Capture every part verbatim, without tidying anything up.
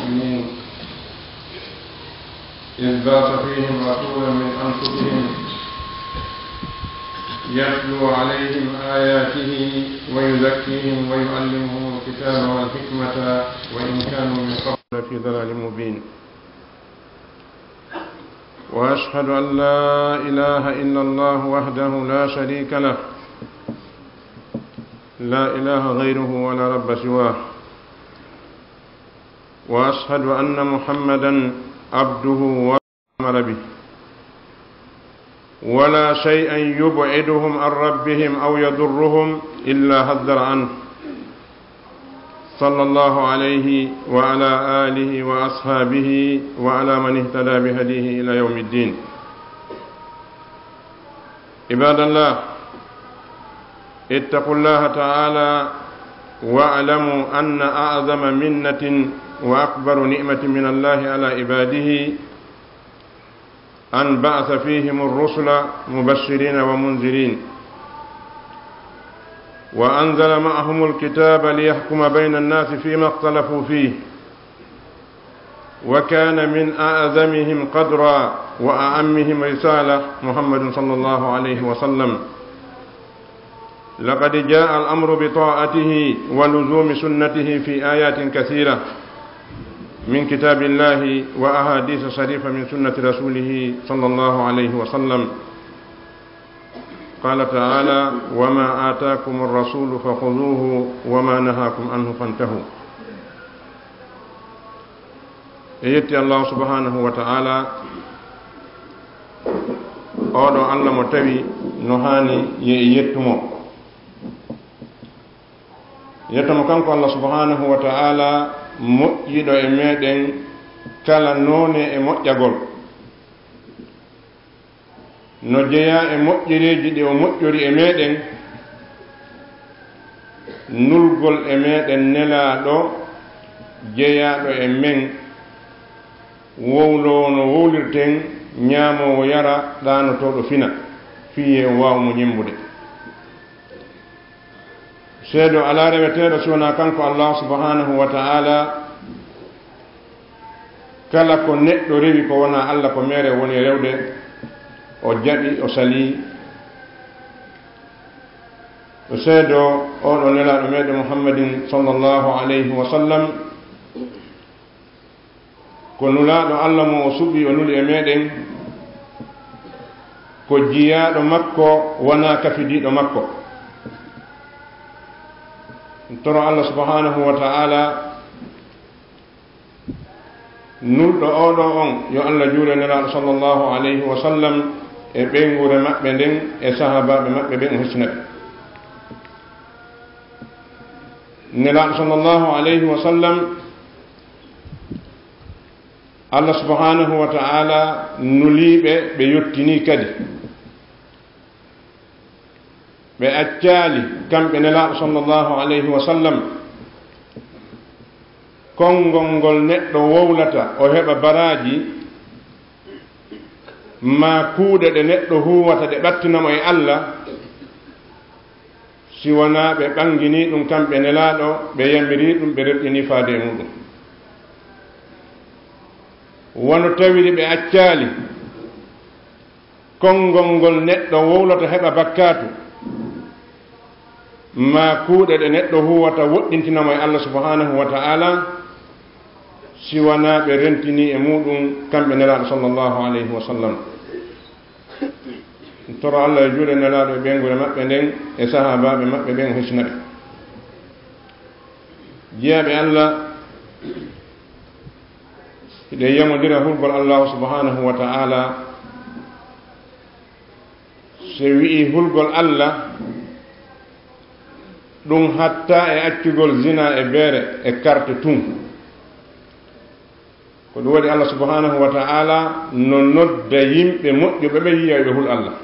المؤمنين إذ بعث فيهم رسولا من أنفسهم يتلو عليهم آياته ويزكيهم ويعلمهم الكتاب والحكمة وإن كانوا من قبل لفي ضلال مبين. وأشهد أن لا إله إلا الله وحده لا شريك له، لا إله غيره ولا رب سواه. وأشهد أن محمدا عبده وأمر به، ولا شيئا يبعدهم عن ربهم أو يضرهم إلا حذر عنه، صلى الله عليه وعلى آله وأصحابه وعلى من اهتدى بهديه إلى يوم الدين. عباد الله، اتقوا الله تعالى واعلموا أن أعظم منة وأكبر نعمة من الله على عباده أن بعث فيهم الرسل مبشرين ومنذرين، وأنزل معهم الكتاب ليحكم بين الناس فيما اختلفوا فيه، وكان من أعظمهم قدرا وأعمهم رسالة محمد صلى الله عليه وسلم. لقد جاء الأمر بطاعته ولزوم سنته في آيات كثيرة من كتاب الله وأحاديث شريفة من سنة رسوله صلى الله عليه وسلم. قال تعالى: وما آتاكم الرسول فخذوه وما نهاكم عنه فانتهوا. E yetti Allahu subhanahu wa ta'ala, oɗo Allah mo tawi no haani ye e yettumo. Yettomo kanko Allah subhanahu wa ta'ala, moƴƴiɗo e meɗen kala noone e moƴƴagol. No jeyaa e moƴƴereeji ɗi o moƴƴori e meɗen, nulgol e meɗen nelaaɗo jeyaaɗo e men, wowloowo no wowlirten, ñaamoowo yara, ɗaanotooɗo fina, fii ye o waaw mo ñemmbude. Seedo alaa reweteeɗo si wonaa kanko Allah subhanahu wa ta'ala. Kala ko neɗɗo rewi ko wonaa Allah, ko meere woni rewde, o jaɓi, o salii. O seedo oɗo nelaaɗo meɗen Muhammadin sallallahu alayhi wa sallam, ko nulaaɗo Allah mo o suɓi, o nuli e meɗen, ko jiyaaɗo makko, wonaa kafidiiɗo makko. Toro Allah subhanahu wa ta'ala, nulɗo oɗo on, yo Allah juule nelaaɗo sallallahu alayhi wa sallam e ɓeynguure maɓɓe nden e sahaabaaɓe maɓɓe ɓen, o hisina ɓe. Nelaaɗo sallallahu alayhi wa sallam, Allah subhanahu wa ta'ala nulii ɓe, ɓe yottinii kadi. Ɓe accaali, kamɓe nelaaɗo sallallahu alayhi wa sallam, konngol ngol neɗɗo wowlata, o heɓa baraaji, maa kuuɗe ɗe neɗɗo huuwata ɗe ɓattina mo e Allah, si wonaa ɓe ɓanginii ɗum kamɓe nelaaɗo, ɓe yamirii ɗum, ɓe rerɗinii faade e muɗum. Wano tawiri ɓe accaali konngol ngol neɗɗo wowlata heɓa bakkaatu, maa kuuɗe ɗe neɗɗo huuwata woɗɗintina mo e Allah subhanahu wa ta'ala, si wanaa ɓe rentinii e muɗum kamɓe nelaaɗo sallallahu alayhi wa sallam. Toro Allah e juuɗe nelaaɗo e ɓeynguure maɓɓe nden e sahaabaaɓe maɓɓe ɓen, o hisina ɓe. Jiyaaɓe Allah, hiɗen yamodira hulgol Allahu subhanahu wa ta'ala. Se wi'i hulgol Allah, ɗum hatta e accugol zina e beere e karte tun. Ko ɗum waɗi Allah subhanahu wa ta'ala no nodda yimɓe moƴƴuɓe ɓe yiya ɓe hul Allah.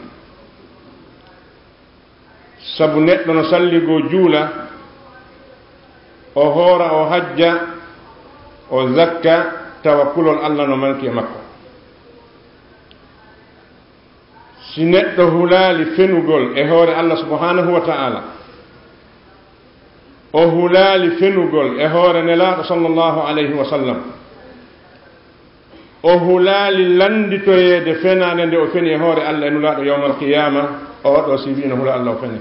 Sabu neɗɗo no salligoo juula, o hoora, o hajja, o zakka, tawa kulol Allah no manki e makko. Si neɗɗo hulaali fenugol e hoore Allah subhanahu wa ta'ala, o hulaali fenugol e hoore nelaaɗo sallallahu alayhi wa sallam, O hulaali lannditoyeede fenaande nde o feni e hoore Allah e Nulaaɗo yawmal qiyaama, o ɗo si wi'ino hula Allah o fene.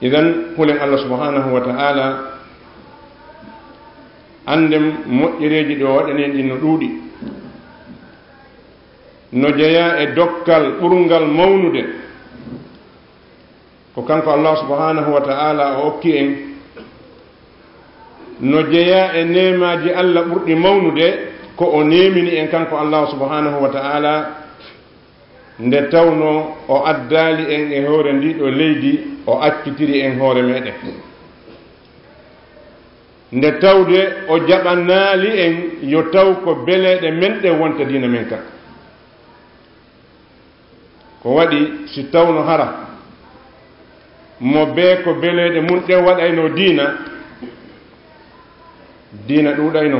Idan, hulen Allah subhanahu wa ta'ala, annden moƴƴereeji ɗi o waɗani en ɗin no ɗuuɗi, no jeyaa e dokkal ɓurngal mawnude, ko kanko Allah subhanahu wa ta'ala o okki en, no jeyaa e neemaaji Allah ɓurɗi mawnude, ko o neemini en kanko Allah subhanahu wa ta'ala, nde tawno o addaali en e hoore ndii ɗoo leydi, o accitiri en hoore meɗen. Nde tawde o jaɓanaali en yo taw ko beleeɗe men ɗen wonta diina men kan. Ko waɗi si tawno hara mo bee ko beleeɗe mun ɗen waɗayno diina, diina ɗuuɗayno.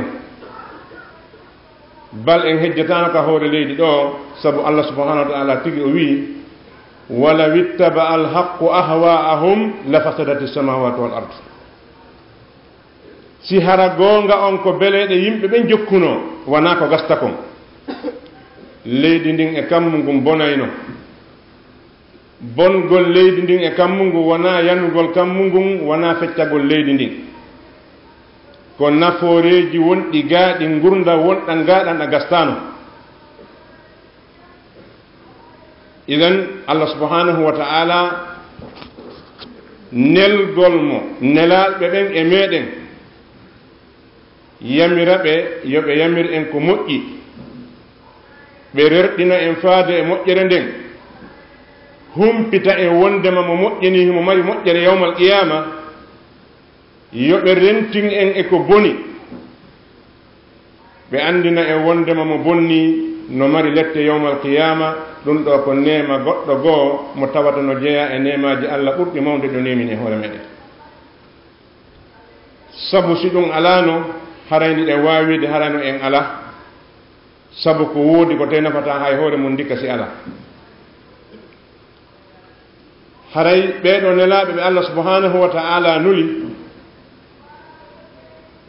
Bal en hejjataano ka hoore leydi ɗoo, sabu Allah subhanahu wa ta'ala tigi o wi'i, "Walaw ittaba al haqqu ahwa'ahum la fasadati samawati wal ard." Si hara goonga on ko beleeɗe yimɓe ɓen jokkunoo, wanaa ko gasta kon. Leydi ndin e kammu ngun bonayno. Bongol leydi ndin e kammu ngun wonaa yanugol kammu ngun, wonaa feccagol leydi ndin. Ko nafooreeji wonɗi gaaɗi ngurndan wonɗan gaaɗan ɗan gastaano. Idan, Allah subhanahu wa ta'ala nelgol mo nelaaɓe ɓen e meɗen, yamira ɓe yo ɓe yamir en ko moƴƴi, ɓe rerɗina en faade e moƴƴere nden, humpita en wondema mo moƴƴini himo mari moƴƴere yawmal qiyaama, yo ɓe rentin en e ko boni, ɓe anndina en wondema mo bonni no mari lette yawmal qiyaama. Ɗun ɗoo ko neema goɗɗo goo mo tawata no jeyaa e neemaaji Allah ɓurɗi mawnude ɗi o neemini e hoore meɗen. Sabu si ɗun alaano, haray hiɗen waawi wi'ude harayno en alaa. Sabu ko woodi ko tawi nafataa hay hoore mun ndikka si alaa. Haray ɓee ɗoo nelaaɓe ɓe Allah subhanahu wa ta'ala nuli,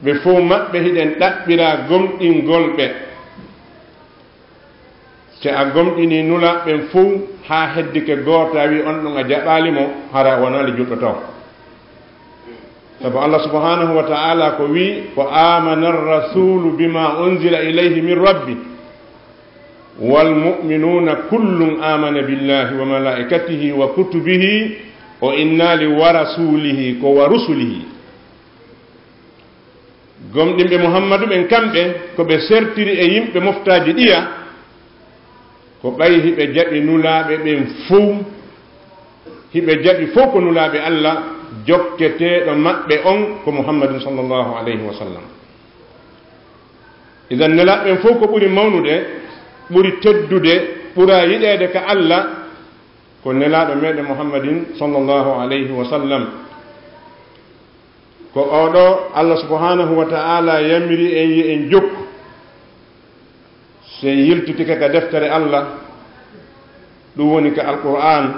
ɓe fow maɓɓe hiɗen ɗaɓɓira gomɗingol ɓe. Si a gomɗinii nulaaɓe ɓen fow haa heddike gooto, a wi'i on ɗon a jaɓaali mo, hara a wonaali julɗo taw. Sabu Allah subhanahu wa ta'ala ko wi'i, ko, "Amana ar-rasulu bima unzila ilayhi min rabbi, wal mu'minuna kullun amana billahi wa malaikatihi wa kutubihi," o innaali "wa rasulihi," ko "wa rusulihi." Gomɗinɓe Muhammadu ɓen, kamɓe ko ɓe sertiri e yimɓe moftaaji ɗiya, ko ɓay hiɓe jaɓi nulaaɓe ɓen fow, hiɓe jaɓi fow ko nulaaɓe Allah, jokketeeɗo maɓɓe on ko Muhammadun sallallahu alayhi wa sallam. Idan, nelaaɓe ɓen fow ko ɓuri mawnude, ɓuri teddude, ɓura yiɗeede ka Allah, ko nelaaɗo meɗen Muhammadin sallallahu alayhi wa sallam. Ko oo ɗoo Allah subhanahu wa ta'ala yamiri en yo en jokku. Si en yiltitike ka deftere Allah, ɗun woni ka Alqur'aan,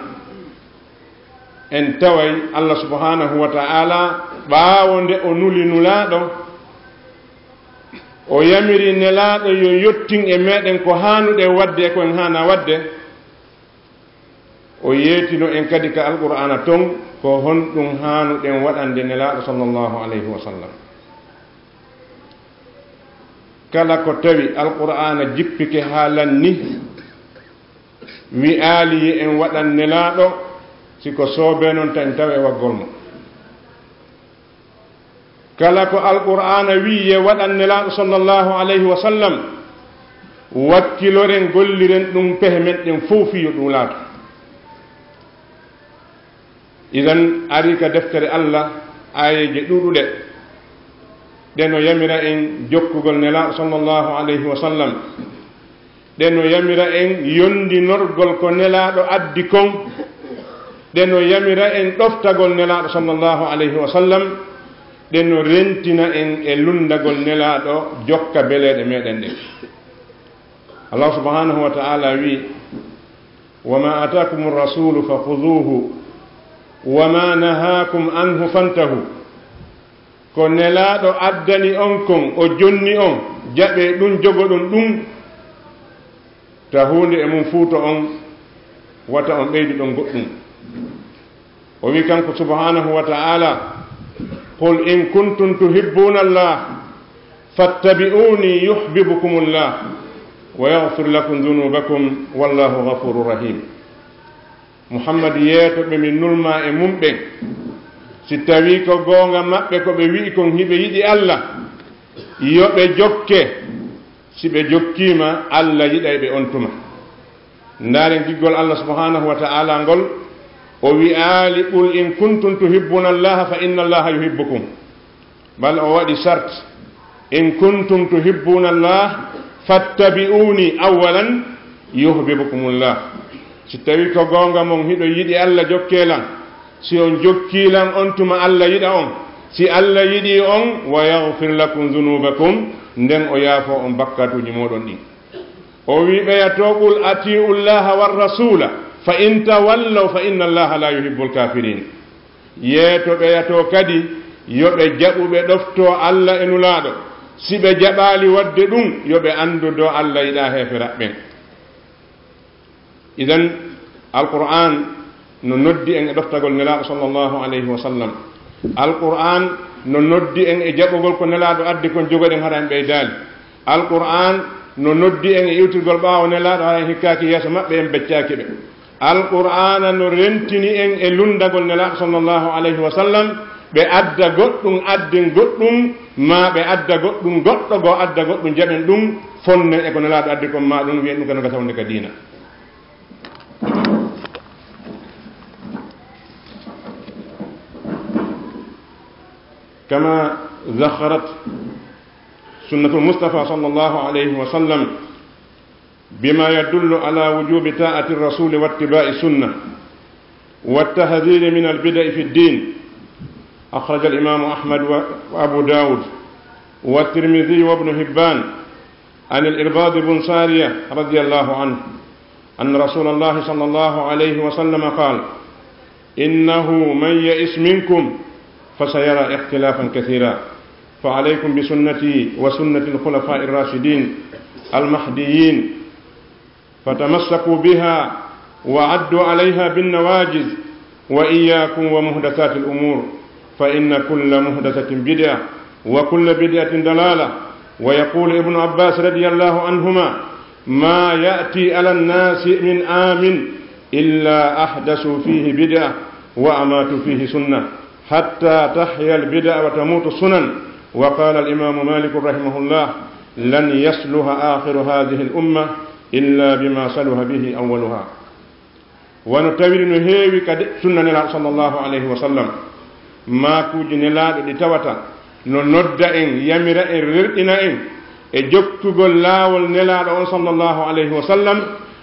en taway Allah subhanahu wa ta'ala, ɓaawo nde o nuli nulaaɗo, o yamiri nelaaɗo yo yottin e meɗen ko haanuɗen waɗde e ko en haanaa waɗde. O yeetino en kadi ka Alqur'aana ton ko honɗun haanuɗen waɗande nelaaɗo sallallahu alayhi wa sallam. Kala ko tawi Alqur'aana jippike haa lanni, wi'aali yo en waɗan nelaaɗo, si ko soobee non tan en tawa e waggol mo. Kala ko Alqur'aana wi'i yo waɗan nelaaɗo sallallahu alayhi wa sallam, wakkiloren, golliren ɗun pehe men ɗen fow fii yo ɗun laatu. Idan, arii ka deftere Allah aayeeje ɗuuɗuɗe, ɗe no yamira en jokkugol nelaaɗo sallallahu alayhi wa sallam. Ɗe no yamira en yondinorgol ko nelaaɗo addi kon. Ɗe no yamira en ɗoftagol nelaaɗo sallallahu alayhi wa sallam. Ɗe no rentina en e lunndagol nelaaɗo jokka beleeɗe meɗen ɗen. Allah subhanahu wa ta'ala wi'i, "Wa ma atakumu rasulu fa khuduhu, wa ma nahakum anhu fantahu." Ko Nelaaɗo addani on kon, o jonni on, jaɓee ɗun, jogoɗon ɗun, ta huunde e mun fuuto on, wata on ɓeydu ɗon goɗɗun. O wi'i kanko subhaanahu wa ta'aalaa, "Qul in kuntum tuhibbuuna Allah, fattabi'uuni yuhbibkumu Allah, wa yaghfir lakum dhunuubakum, wallaahu ghafuurun rahiim." Muhammad, yeeto ɓe mi nulmaa e mun ɓen, si tawii ko goonga maɓɓe ko ɓe wi'i kon hiɓe yiɗi Alla, yo ɓe jokke. Si ɓe jokkiima, Alla yiɗay ɓe on tuma. Ndaaren giggol Alla subhaanahu wa ta'aalaa ngol, o wi'aali, "Qul in kuntum tuhibbuuna Allaha fa inna Allaha yuhibbukum." Bal o waɗi sart, "In kuntum tuhibbuuna Allah, fattabi'uuni awwalan, yuhbibkumullah." Si tawii ko goonga mon hiɗo yiɗi Alla, jokkee lan. Si on jokkii lan, on tuma Alla yiɗa on. Si Alla yiɗii on, "wa yaghfir lakum dhunuubakum," nden o yaafoo on bakkaatuuji mooɗon ɗin. O wi'i ɓeya to, "Qul atii'u Allaha war rasuula, fa in tawallaw fa inna Allaha laa yuhibbul kaafiriin." Yeeto ɓeya to kadi, yo ɓe jaɓu ɓe ɗoftoo Alla e Nulaaɗo. Si ɓe jaɓaali waɗde ɗun, yo ɓe anndu do Alla yiɗaa heeferaaɓe ɓen. Idan, Alqur'aan no noddi en e ɗoftagol Nelaaɗo sallallahu alayhi wa sallam. Alqur'aan no noddi en e jaɓugol ko Nelaaɗo addi kon, jogoɗen hara en ɓeydaali. Alqur'aan no noddi en e iwtirgol ɓaawo Nelaaɗo, hara en hikkaaki yeeso maɓɓe, en beccaaki ɓe. Alqur'aana no rentini en e lunndagol Nelaaɗo sallallahu alayhi wa sallam, ɓe adda goɗɗun, adden goɗɗun, maa ɓe adda goɗɗun, goɗɗo goo adda goɗɗun, jaɓen ɗun, fonnen e ko Nelaaɗo addi kon, maa ɗun wi'en ɗun ka no gasa wonde ka diina. كما زخرت سنة المصطفى صلى الله عليه وسلم بما يدل على وجوب طاعة الرسول واتباع السنة والتحذير من البدع في الدين. أخرج الإمام أحمد و-، وأبو داود والترمذي وابن حبان عن الإرباض بن سارية رضي الله عنه أن رسول الله صلى الله عليه وسلم قال: إنه من يئس منكم فسيرى اختلافا كثيرا، فعليكم بسنتي وسنة الخلفاء الراشدين المهديين، فتمسكوا بها وعضوا عليها بالنواجذ، وإياكم ومحدثات الأمور، فإن كل محدثة بدعة، وكل بدعة ضلالة. ويقول ابن عباس رضي الله عنهما: ما يأتي على الناس من عام إلا أحدثوا فيه بدعة وأماتوا فيه سنة، حتى تحيا البدع وتموت السنن. وقال الإمام مالك رحمه الله: لن يصلح آخر هذه الأمة إلا بما صلح به أولها. Wano tawiri no heewi ka de-, sunna Nelaaɗo sallallahu alayhi wa sallam, maakuuji Nelaaɗo ɗi tawata no nodda en, yamira en, rerɗina en e jokkugol laawol Nelaaɗo on sallallahu alayhi wa sallam,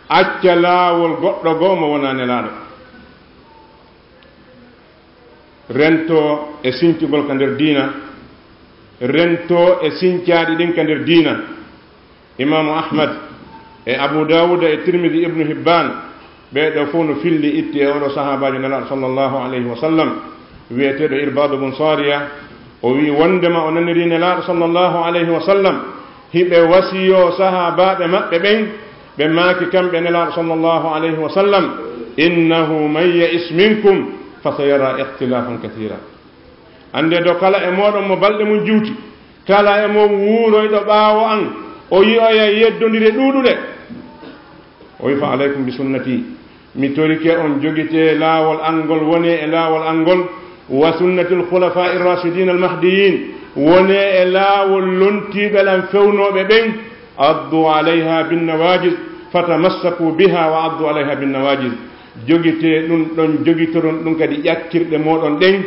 acca laawol goɗɗo goo mo wonaa Nelaaɗo. Rentoo e sincugol ka nder diina, rentoo e sincaaɗi ɗin ka nder diina. Imaamu Ahmad e Abu Daawuda e Tirmidi, Ibnu Hibbaan, ɓee ɗoo fow no filli itti e oo ɗoo sahaabaajo Nelaaɗo sallallahu alayhi wa sallam, wi'eteeɗo Irbaadu bun Saariya. O wi'i, wondema o nanirii Nelaaɗo sallallahu alayhi wa sallam hiɓe wasiyoo sahaabaaɓe maɓɓe ɓen, ɓe maaki kamɓe Nelaaɗo sallallahu alayhi wa sallam: "Innahu man ya'is minkum fa sayara ikhtilafan kathira." Anndee do, kala e mooɗon mo balɗe mun juuti, kala e mon wuuroyɗo ɓaawo an, o yi'oyay yeddondire ɗuuɗuɗe. O wi'i: "Fa alaykum bi sunnati." Mi torike on, jogitee laawol an ngol, wonee e laawol an ngol, wa sunnatil khulafaa'i rashidin al mahdiyyin, wonee e laawol lontiiɓe lan fewnooɓe ɓen, addu alayha bin nawajiz, fatamassaku biha wa addu alayha bin nawajiz. Jogitee ɗun ɗon, jogitoron ɗun kadi ƴakkirɗe mooɗon ɗen.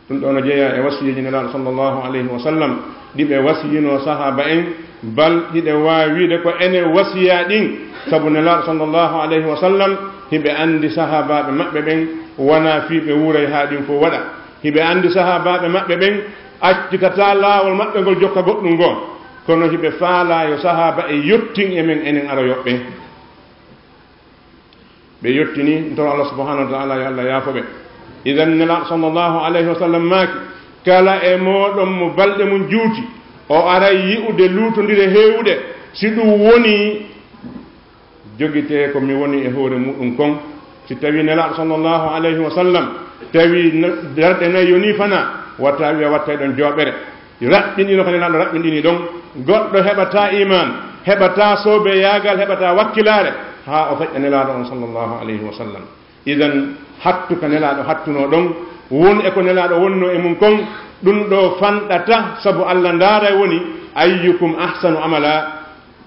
Ɗun ɗoo no jeyaa e wasiyeeji Nelaaɗo sallallahu alayhi wa sallam, ɗi ɓe wasiyinoo sahaaba en, bal hiɗe waawi wiide ko enen wasiyaa ɗin, sabu Nelaaɗo sallallahu alayhi wa sallam hiɓe anndi sahaabaaɓe maɓɓe ɓen wanaa fii ɓe wuuray haa ɗin fow waɗa. Hiɓe anndi sahaabaaɓe maɓɓe ɓen accitataa laawol maɓɓe ngol jokka goɗɗun goo, kono hiɓe faalaa yo sahaaba en yottin e men enen aroyooɓe ɓen. Ɓe yottini, mi toro Allah subhanahu wa ta'ala yo Allah yaafo ɓe. Idan Nelaaɗo sallallahu alayhi wa sallam maaki, kala e mooɗon mo balɗe mum juuti, o aray yi'ude luutondire heewude, si ɗum woni jogitee ko mi woni e hoore muɗum kon. Si tawii Nelaaɗo sallallahu alayhi wa sallam, tawii n-, darɗe nayi yonii fanaa, wata wi'a wattay ɗon jooɓere. Raɓɓinɗino ka Nelaaɗo raɓɓinɗini ɗon, goɗɗo heɓataa iimaan, heɓataa soobeyaagal, heɓataa wakkilaare, haa o feƴƴa Nelaaɗo on sallallahu alayhi wa sallam. Idan, hattu ka Nelaaɗo hattunoo ɗon, won e ko Nelaaɗo wonnoo e mum kon, ɗum ɗoo fanɗata, sabu Alla ndaara woni, "Ayyukum ahsanu amala."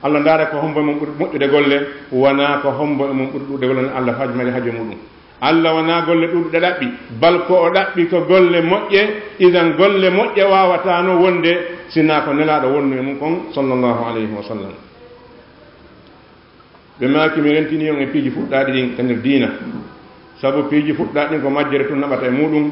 Alla ndaara ko hombo e mum ɓuri moƴƴude golle, wanaa ko hombo e mum ɓuri ɗuuɗude golle, Alla haaju mari haaju e muɗum. Alla wanaa golle ɗuuɗuɗe ɗaɓɓi, bal ko o ɗaɓɓi ko golle moƴƴe, idan golle moƴƴe waawataano wonde sinaa ko Nelaaɗo wonnoo e mum kon, sallallahu alayhi wa sallam. Ɓe maaki, mi rentinii on e piiji fuɗɗaaɗi ɗin ka nder diina, sabu piiji fuɗɗaaɗi ɗin ko majjere tun naɓata e muɗum.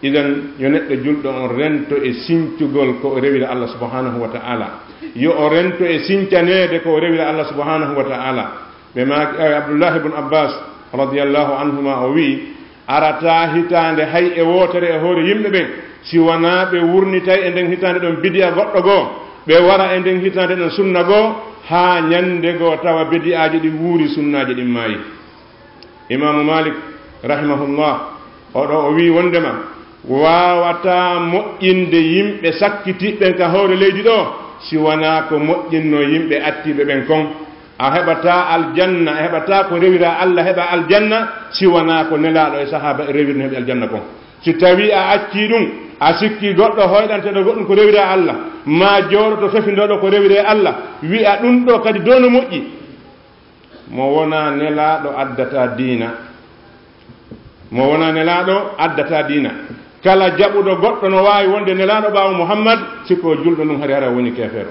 Idan, yo neɗɗo julɗo on rento e sincugol ko o rewira Allah subhanahu wa ta'ala. Yo o rento e sincaneede ko o rewira Allah subhanahu wa ta'ala. Ɓe maaki, eh, Abdullahi ibn Abbas radiyallahu anhuma o wi'i, arataa hitaande hay e wootere e hoore yimɓe ɓen, si wanaa ɓe wurnitay e nden hitaande ɗon bidi'a goɗɗo goo, ɓe wara e nden hitaande ɗon sunna goo, haa ñande goo tawa bidi'aaji ɗin wuuri, sunnaaji ɗin maayi. Imaamu Malik, rahimahullah, oɗo o wi'i wondema waawataa moƴƴinde yimɓe sakkitiiɓe ɓen ka hoore leydi ɗoo, si wanaa ko moƴƴinnoo yimɓe attiiɓe ɓen kon. A heɓataa aljanna, a heɓataa ko rewira Allah heɓa aljanna, si wanaa ko Nelaaɗo e sahaaba e rewirno heɓi aljanna kon. Si tawii a accii ɗum, a sikkii goɗɗo hoyɗanteɗo goɗɗum ko rewira Allah, maa jooɗoto fefindooɗo ko rewire Allah, wi'a ɗum ɗoo kadi dow no moƴƴi. Mo wonaa Nelaaɗo addataa diina. Mo wonaa Nelaaɗo addataa diina. Kala jaɓuɗo goɗɗo no waawi wonde Nelaaɗo ɓaawo Muhammad, si ko julɗo ɗum hari hara woni keefeero.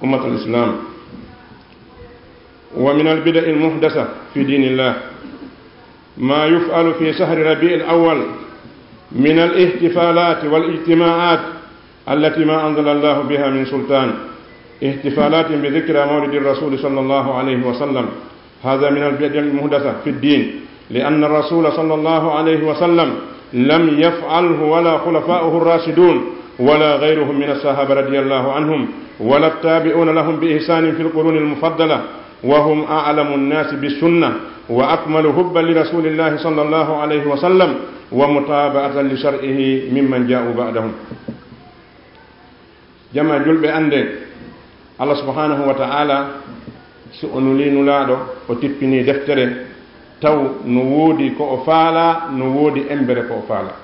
أمة الإسلام، ومن البدع المحدثة في دين الله ما يفعل في شهر ربيع الأول من الاحتفالات والاجتماعات التي ما أنزل الله بها من سلطان، احتفالات بذكرى مولد الرسول صلى الله عليه وسلم، هذا من البدع المحدثة في الدين، لأن الرسول صلى الله عليه وسلم لم يفعله ولا خلفاؤه الراشدون ولا غيرهم من الصحابة رضي الله عنهم ولا التابعون لهم بإحسان في القرون المفضلة، وهم أعلم الناس بالسنة وأكمل حبا لرسول الله صلى الله عليه وسلم ومتابعة لشرعه ممن جاءوا بعدهم. Jama julɓe, annden, Allah subhanahu wa ta'ala, si o nulii Nulaaɗo, o tippinii deftere, taw no woodi ko o faalaa, no woodi embere ko o faalaa.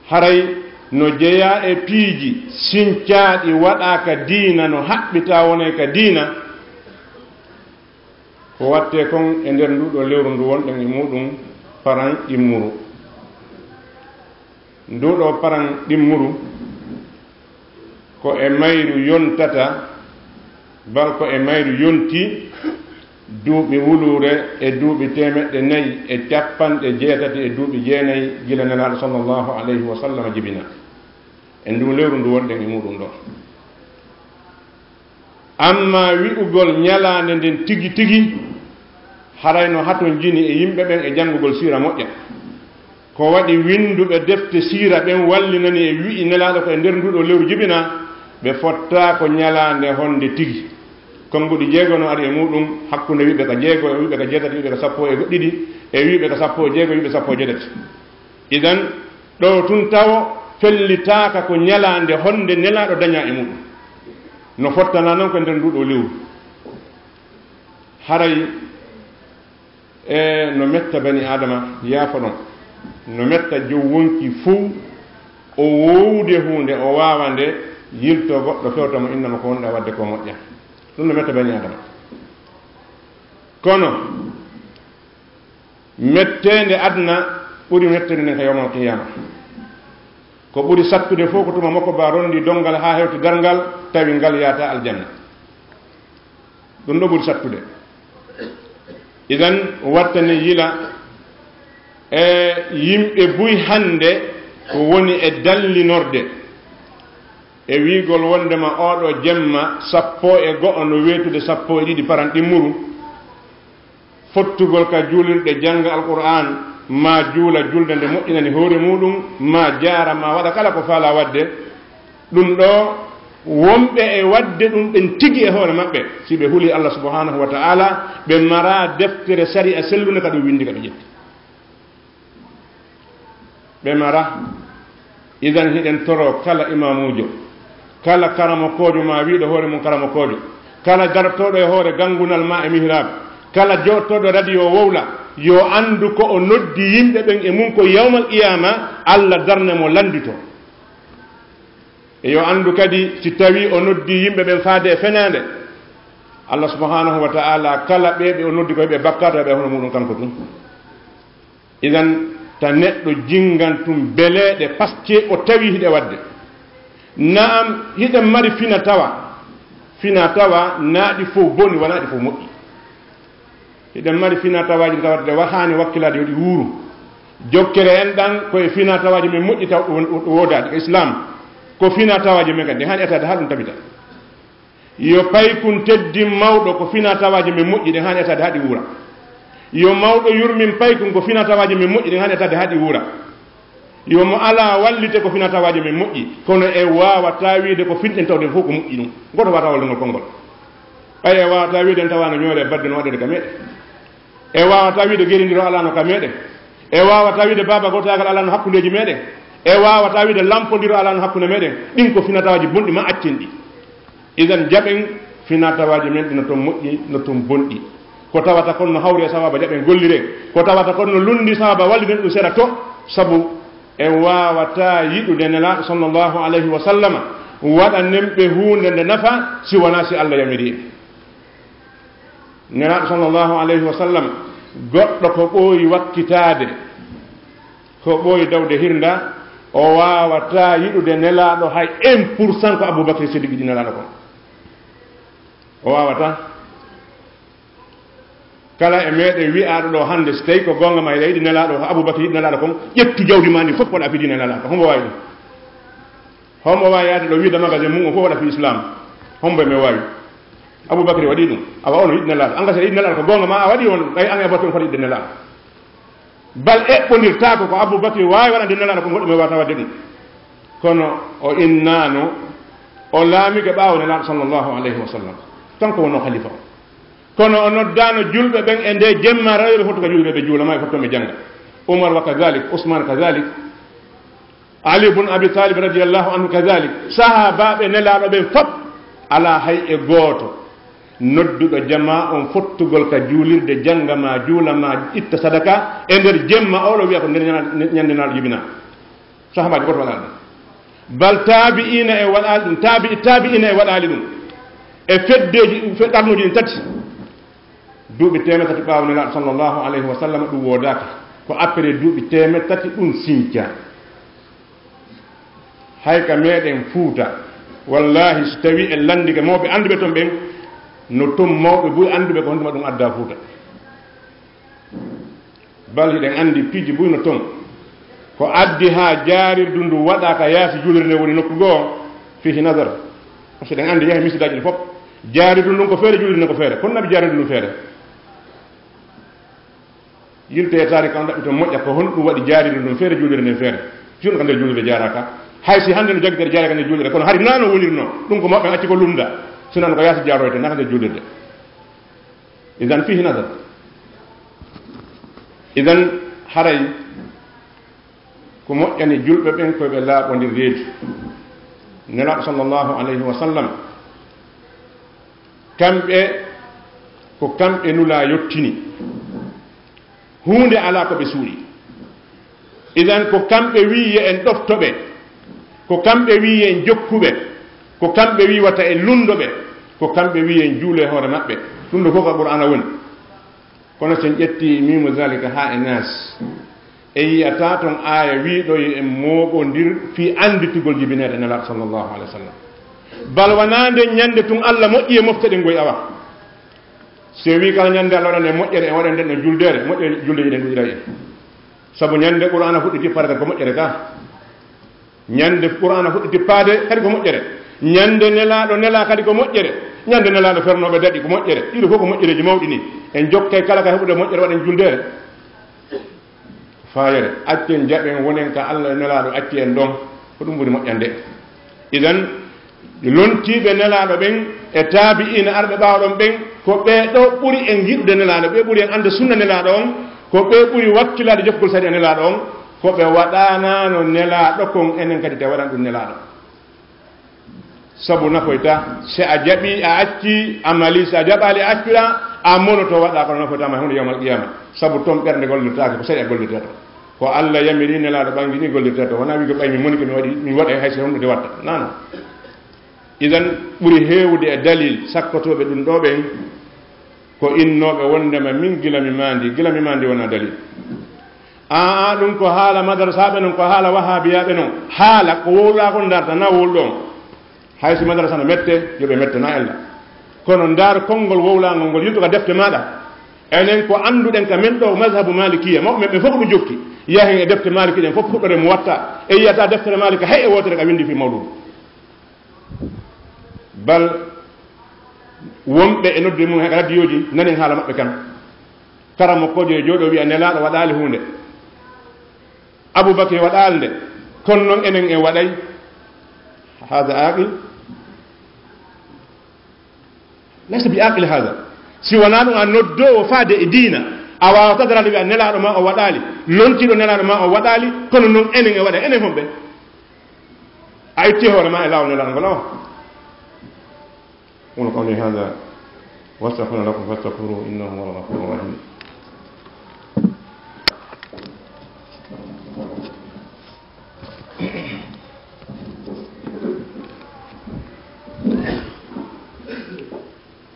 Haray no jeyaa e piiji sincaaɗi waɗaa ka diina, no haɓɓitaa wonay ka diina, ko wattee kon e nder nduuɗoo lewru ndu wonɗen e muuɗum, paran ɗimmuru. Nduuɗoo paran ɗimmuru, ko e mayru yontata, bal ko e mayru yonti duuɓi wuluure e duuɓi teemeɗɗe nayi e cappanɗe jeetati e duuɓi jeenayi gila Nelaaɗo sallallahu alayhi wa sallam jibina. E nduu lewru ndu wonɗen e muuɗum ɗoo. Amma wi'ugol ñalaande nden tigi tigi, haray no hatonjini e yimɓe ɓen e janngugol siira moƴƴa. Ko waɗi winnduɓe defte siira ɓen wallinani e wi'i Nelaaɗo ko e nder nduuɗoo lewru jibinaa, ɓe fottaako ñalaande honde tigi. Konnguɗi jeego no ari e muuɗum, hakkunde wi'ɓe ka jeego, e wi'ɓe ka jeetati, wi'ɓe ka sappo e goɗɗiɗi, e wi'ɓe ka sappo e jeego, wi'ɓe sappo e jeetati. Idan, ɗoo tun tawo fellitaaka ko ñalaande honde Nelaaɗo dañaa e muuɗum. No fottanaa non ko e nder nduuɗoo lewru. Haray, e, no metta bani Aadama, yaafoɗon. No metta jom wonki fow, o woowude huunde, o waawa nde, yiltoo goɗɗo fewta mo, inna mo ko wonɗaa waɗde ko moƴƴa. Ɗum no metta bani Aadama. Kono, metteende aduna ɓuri metteende nden ka yawmal qiyaama. Ko ɓuri sattude fof ko tuma mokko ba rondi donngal haa hewti darngal, tawi ngal yaata aljanna. Ɗum ɗo ɓuri sattude. Idan, wattani yila e yimɓe buy hannde ko woni e dallinorde. E wiigol wonndema ooɗoo jemma sappo e go'o no weetude sappo e ɗiɗi paran ɗimmuru, fottugol ka juulirɗe jannga Alqur'aan, maa juula julde nde moƴƴinani hoore muuɗum, maa jaara, maa waɗa kala ko faalaa waɗde, ɗum ɗoo, wonɓe e waɗde ɗum ɓen tigi e hoore maɓɓe, si ɓe hulii Allah subhanahu wa ta'ala, ɓe maraa deftere sari'a sellunde ka ɗum winndi ka ɓe ƴetti. Ɓe mara. Idan hiɗen toro kala imaamuujo, kala karamokoojo maa wiiɗo hoore mum karamokoojo, kala dartooɗo e hoore ganngunal maa e mihrab, kala jooɗtooɗo radio wowla, yo anndu ko o noddi yimɓe ɓen e mum ko yawmal qiyaama, Allah darne mo lanndito. E yo anndu kadi, si tawii o noddi yimɓe ɓen faade e fenaande, Allah subhanahu wa ta'ala, kala ɓe ɓe o noddi ko heɓe bakkaatu, heɓe hono muɗum kanko tun. Idan, ta neɗɗo jinngan tun beleeɗe, parce que o tawi hiɗe waɗde. Naam, hiɗen mari fina tawa. Fina tawa, naa ɗi fof boni, wanaa ɗi fof moƴƴi. Hiɗen mari fina tawaaji ɗi ka waɗde, wa-, haani wakkilaade yo ɗi wuuru. Jokkere en ɗan, ko e fina tawaaji men moƴƴi taw ɗum, ɗum woodaade, ko Islam. Ko fina tawaaji men kadi, haani etaade haa ɗum tabita. Yo paykun teddin mawɗo, ko fina tawaaji men moƴƴi ɗen haani etaade haa ɗi wuura. Yo mawɗo yurmin paykun, ko fina tawaaji men moƴƴi ɗen haani etaade haa ɗi wuura. Yo mo alaa wallite, ko fina tawaaji men moƴƴi, kono e waawataa wiide ko finɗen tawde fof ko moƴƴi ɗum. Gooto waawataa walde ngol konngol. Ɓay e waawataa wiide en tawaano ñoore e badde no waɗede ka meɗen. E waawataa wiide gerindiro alaano ka meɗen. E waawataa wiide baaba gootaagal alaano hakkundeeji meɗen. E waawataa wiide lampondiro alaano hakkunde meɗen. Ɗin ko finatawaaji bonɗi, ma accen ɗi. Idan, jaɓen finatawaaji men ɗi no ton moƴƴi, no ton bonɗi. Ko tawata kon no hawri e sawaaba, jaɓen gollire. Ko tawata kon no lunndi sawaaba, walliden ɗum sera to. Sabu en waawataa yiɗude Nelaaɗo sallallahu alayhi wa sallama, waɗanen ɓe huunde nde nafa, si wanaa si Allah yamiri en. Nelaaɗo sallallahu alayhi wa sallam, goɗɗo ko ɓooyi wakkitaade, ko ɓooyi dawde hirnda, o waawataa yiɗude Nelaaɗo hay un pour cent ko Abubakar Siddiq yiɗi Nelaaɗo kon. O waawataa. Kala e meɗen wi'aaɗo ɗo hannde, si tawi ko goonga ma, hiɗa yiɗi Nelaaɗo, ko Abubakar yiɗi Nelaaɗo kon, ƴettu jawdi ma ndi fof, waɗa fii diina Nelaaɗo. Hombo waawi ɗum? Hombo waawi yaade ɗo wiida magasin mum o fof waɗa fii Islam? Hombo e men waawi? Abubakar waɗi ɗum. Awa, ono yiɗi Nelaaɗo. An ka si yiɗi Nelaaɗo, ko goonga ma a waɗi on, ɓay an e Abubakar on foti yiɗde Nelaaɗo. Bal eɓɓondirtaako ko Abubakar waawi waɗande Nelaaɗo, ko goɗɗo men waawata waɗde ɗum. Kono o innaano, o laamike ɓaawo Nelaaɗo sallallahu alayhi wa sallam. Kanko wonno khalifa o. Kono o noddaano julɓe ɓen e nde jemma, rewɓe fof to ka julɓe ɓe juula, ma e fof to ɓe jannga. Umar wa kadhalik, Usman kadhalik. Ali ibn Abi Talib radiyallahu anhu kadhalik. Sahaabaaɓe Nelaaɗo ɓen fof, alaa hay e gooto nodduɗo jamaa on fottugol ka juulirde, jannga ma, juula ma, itta sadaka e nder jemma, oɗo wi'a ko nder ñana-, ñande Nelaaɗo jibinaa. Sahaabaajo gooto waɗaali ɗum. Bal taabi'iina e waɗaali ɗum, taabi'i taabi'iina e waɗaali ɗum. E feddeeji, fe-, qarnuuji ɗin tati. Duuɓi teemeɗɗe tati ɓaawo Nelaaɗo sallallahu alayhi wa sallam, ɗum woodaaka. Ko après duuɓi teemeɗɗe tati ɗum sincaa. Hay ka meɗen Fuuta, wallahi, so tawi en lanndike mawɓe annduɓe ton ɓen, no ton mawɓe buy annduɓe ko honɗuma ɗum adda Fuuta. Bal hiɗen anndi piiji buy no ton. Ko addi haa jaarirdu ndu waɗa ka yaasi juulirde nde woni nokku goo, fihi nazar. Parce que hiɗen anndi yahi misidaaji ɗi fof. Jaarirdu ndun ko feere, juulirde nden ko feere. Kono naɓi jaarirdu ndun feere. Yilte e taari kan ɗaɓɓi ton moƴƴa, ko honɗum waɗi jaarirdu ndun feere, juulirde nden feere? Juulirde ka nder juulirde jaaraaka. Hay si hannde no jaggitere jaaraaka nder juulirde, kono hari naa no wonirno. Ɗum ko mawɓe acci ko lumda. Sinano ko yaasi jaaroyte, naa ka nder juulirde. Idan fihi nazar. Idan haray ko moƴƴani julɓe ɓen ko ɓe laaɓondir reedu. Nelaaɗo sallallahu alayhi wa sallam, kamɓe, ko kamɓe nulaa yottini. Huunde alaa ko ɓe suuɗi. Idan ko kamɓe wi'i yo en ɗofto ɓe. Ko kamɓe wi'i yo en jokku ɓe. Ko kamɓe wi'i wata en lunndo ɓe. Ko kamɓe wi'i yo en juulu e hoore maɓɓe. Ɗum ɗo fof ko Qur'aana woni. Kono so en ƴetti mimu zalika haa e nas, en yi'ataa ton aaya wiiɗo yo en mooɓondir fii annditugol jibineede Nelaaɗo sallallahu alaihi wa sallam. Bal wanaa nden ñannde tun Allah moƴƴi e mofte ɗen goy awa. Si o wi'i kala ñannde Allah waɗan en moƴƴere, en waɗan nden ɗon juldeere, moƴƴere juldeeji ɗen ɗuɗiray en. Sabu ñannde Qur'aana fuɗɗiti farata ko moƴƴere ka. Ñande Qur'aana fuɗɗi tippaade, kadi ko moƴƴere. Ñande Nelaaɗo nelaa, kadi ko moƴƴere. Ñande Nelaaɗo fernooɓe daɗi, ko moƴƴere. Ɗiɗo fof ko moƴƴereeji mawɗi ni. En jokkay kala ka heɓude moƴƴere, waɗen juldeere. Faayere, accen jaɓen wonen ka Allah e Nelaaɗo acci en ɗon, ko ɗum ɓuri moƴƴande. Idan, lontiiɓe Nelaaɗo ɓen e taabi'iina arɓe ɓaawo ɗon ɓen, ko ɓee ɗo ɓuri en yiɗude Nelaaɗo, ɓe ɓuri en annde sunna Nelaaɗo on, ko ɓe ɓuri wakkilaade jokkude sariya Nelaaɗo on, ko ɓe waɗaanaano Nelaaɗo kon, enen kadi te waɗan ɗum Nelaaɗo. Sabu nafoyta, si a jaɓi, a acci, a mali, si a jaɓaali, a accira, a monoto waɗa, kono nafoyta ma hunde yawmal qiyama. Sabu ton ɓernde gollirtaake, ko sariya gollirtee to. Ko Allah yamiri, Nelaaɗo ɓangi ni gollirtee to. Wona wiigo ɓay mi moni ko mi waɗi, mi waɗa hay si honɗude watta. Non, non. Idan ɓuri heewde e dalil sakkotooɓe ɗum ɗo ɓen, ko innooɓe wondema min gila mi mandi, gila mi mandi wona dalil. Aa, ɗum ko haala madrasaaɓe non, ko haala wahabiyaaɓe non. Haala ko wowlaa kon darta na wowlu ɗon. Hay si madrasa no mette, yo ɓe mette na ella. Kono ndaar konngol wowlaangol ngol, yiltu ka defte maaɗa. Enen ko annduɗen ka men ɗo mazhabu Malikiya, mawɓe men ɓe fof ɗum jokki. Yahen e defte Maliki ɗen fof, puɗɗore mo watta. E yiyata deftere Malika, hay e wootere ka winndi fii mawludu. Bal wonɓe e nodde mum he radiyooji, nanen haala maɓɓe kan. Karamokoojo e jooɗo wiya Nelaaɗo waɗaali huunde. Abubakar waɗaali nde. Kono noon enen en waɗay. Haada aqil? Laysa bi aqil haada. Si wonaa ɗum a noddoowo faade e diina, a waawataa daraade wiya Nelaaɗo ma o waɗaali, lontiiɗo Nelaaɗo ma o waɗaali, kono noon enen en waɗay, enen homɓe? A itti hoore ma e laawol Nelaaɗo ngol, awa. أقول قولي هذا وأستغفر لكم فاستغفروه إنه هو الغفور الرحيم.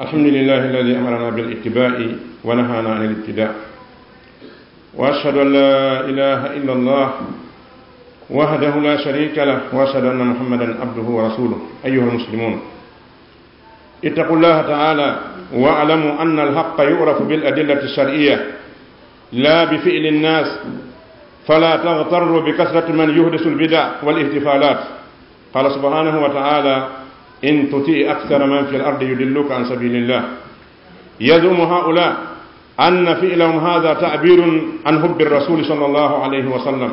الحمد لله الذي أمرنا بالاتباع ونهانا عن الابتداع. وأشهد أن لا إله إلا الله وحده لا شريك له، وأشهد أن محمدا عبده ورسوله. أيها المسلمون، اتقوا الله تعالى واعلموا أن الحق يعرف بالأدلة الشرعية لا بفعل الناس، فلا تغتروا بكثرة من يحدث البدع والاحتفالات. قال سبحانه وتعالى: إن تطع أكثر من في الأرض يضلوك عن سبيل الله. يزعم هؤلاء أن فعلهم هذا تعبير عن حب الرسول صلى الله عليه وسلم،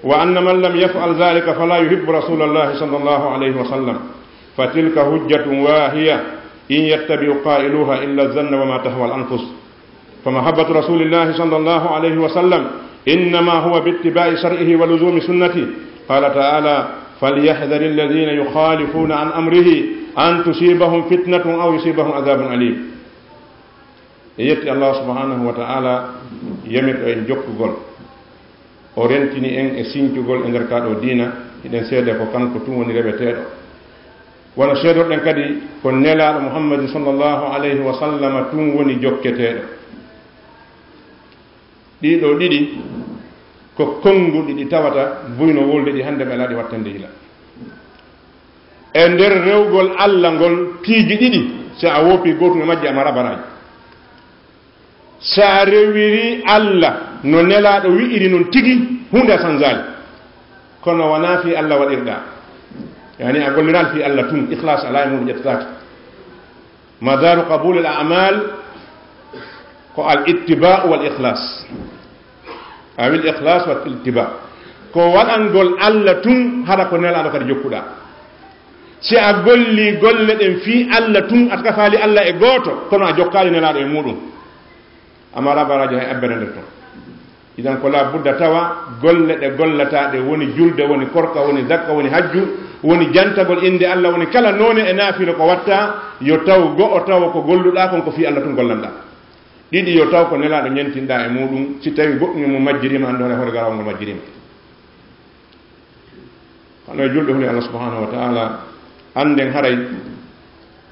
وأن من لم يفعل ذلك فلا يحب رسول الله صلى الله عليه وسلم، فتلك حجة واهية إن يتبع قائلوها إلا الظن وما تهوى الأنفس. فمحبة رسول الله صلى الله عليه وسلم إنما هو باتباع شرعه ولزوم سنته. قال تعالى: فليحذر الذين يخالفون عن أمره أن تصيبهم فتنة أو يصيبهم عذاب أليم. E yetti Allah subhanahu wa ta'ala, yamirɗo en jokkugol. O rentini en e sincugol e nder kaa ɗoo diina, hiɗen seede ko kanko tun woni reweteeɗo. Wano seedorɗen kadi ko Nelaaɗo Muhammadin sallallahu alayhi wa sallama tun woni jokketeeɗo. Ɗii ɗoo ɗiɗi ko konnguɗi ɗi tawata buyno wolde ɗi hannde ɓe alaa ɗi wattande yila. E nder rewgol Alla ngol, piiji ɗiɗi, si a woopii gootun e majji, a maraa baraaji. Si a rewiri Alla no Nelaaɗo wi'iri non tigi, huunde a sanzaali. Kono wonaa fii Alla waɗirɗaa. Yaani a golliraali fii Alla tun, ikhlaas alaa e muuɗum, ƴettataake. Madaaru qabuulil a'maal ko al ittibaa wal ikhlaas. Awil ikhlaas wal ittibaa. Ko waɗangol Alla tun, hara ko Nelaaɗo kadi jokkuɗaa. Si a gollii golle ɗen fii Alla tun, a kafaali Alla e gooto, kono a jokkaali Nelaaɗo e muuɗum, a maraa baraaji hay abbere nder ton. Idan ko laa budda tawa golle ɗe gollataa ɗe, woni julde, woni korka, woni zakka, woni hajju, woni jantagol innde Alla, woni kala noone e naafila ko watta, yo taw go'o taw ko golluɗaa kon ko fii Alla tun gollanɗaa. Ɗiɗi, yo taw ko Nelaaɗo ñentinɗaa e muuɗum. Si tawii goɗɗum e mum majjiriima, anndu hoore garawol ngol majjiriima. Kono e julɓe huli Allah subhanahu wa ta'ala, annden haray